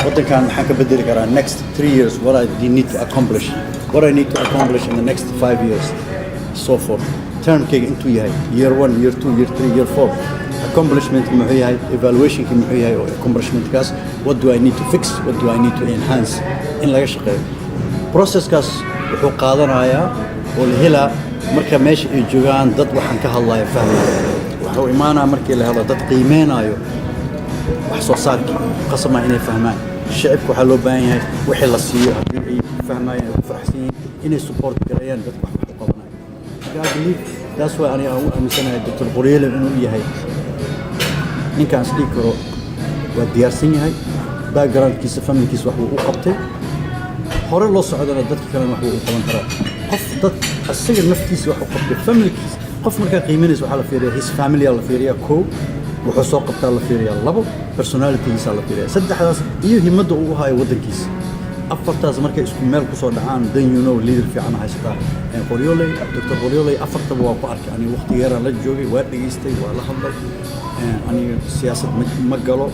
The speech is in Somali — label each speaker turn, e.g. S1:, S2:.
S1: Waddankan maxaan ka bedeli karaa next 3 years? What I need to accomplish, what I need to accomplish in the next 5 years, so forth. Termkayga intuu yahay, year one, year two, year three, year four, accomplishmentka muxuu yahay, evaluationki muxuu yahay oo accomplishmentkaas, what do I need to fix, what do I need to enhance, in laga shaqeeyo. Processkaas wuxuu qaadanayaa oo la helaa marka meesha ay joogaan dad waxaan ka hadlaya fahmaya. Wuxuu imaanaa markii la helo dad qiimeynayo wax soo saarkii. Qasama inay fahmaan shicibka. Waxaa loo baahan yahay wixii la siiyo, haddii ay fahmayaan, ay ku faraxsan yihiin, inay support gareeyaan dadka wax u qabanayo. Marka I believe that's why aniga aan u aaminsanahay Dr. Qoryooley inuu yahay ninkaan is dhihi karo waa diyaarsan yahay. Backgroundkiisa, familkiisa wax buu u qabtay, hore loo socdana dadka kalena wax buu u qaban karaa. Qof dad asaga naftiisa wax u qabtay, familkiisa, qof markaa qiimanaysa waxaa la fiiriyaa his family la fiiriyaa kow, wuxuu soo qabtaa la fiiriyaa labo, personalitygiisa la fiiriyaa saddexdaas, iyo himadda uu u hayo waddankiisa. Afartaas markay isku meel kusoo dhacaan, then you know leader fiican haysataa. Qoryooley, Dr. Qoryooley, afartaba waa ku arkay aniga. Waqti yaraan la joogay, waa dhegaystay, waa la hadlay. Aniga siyaasad ma galo.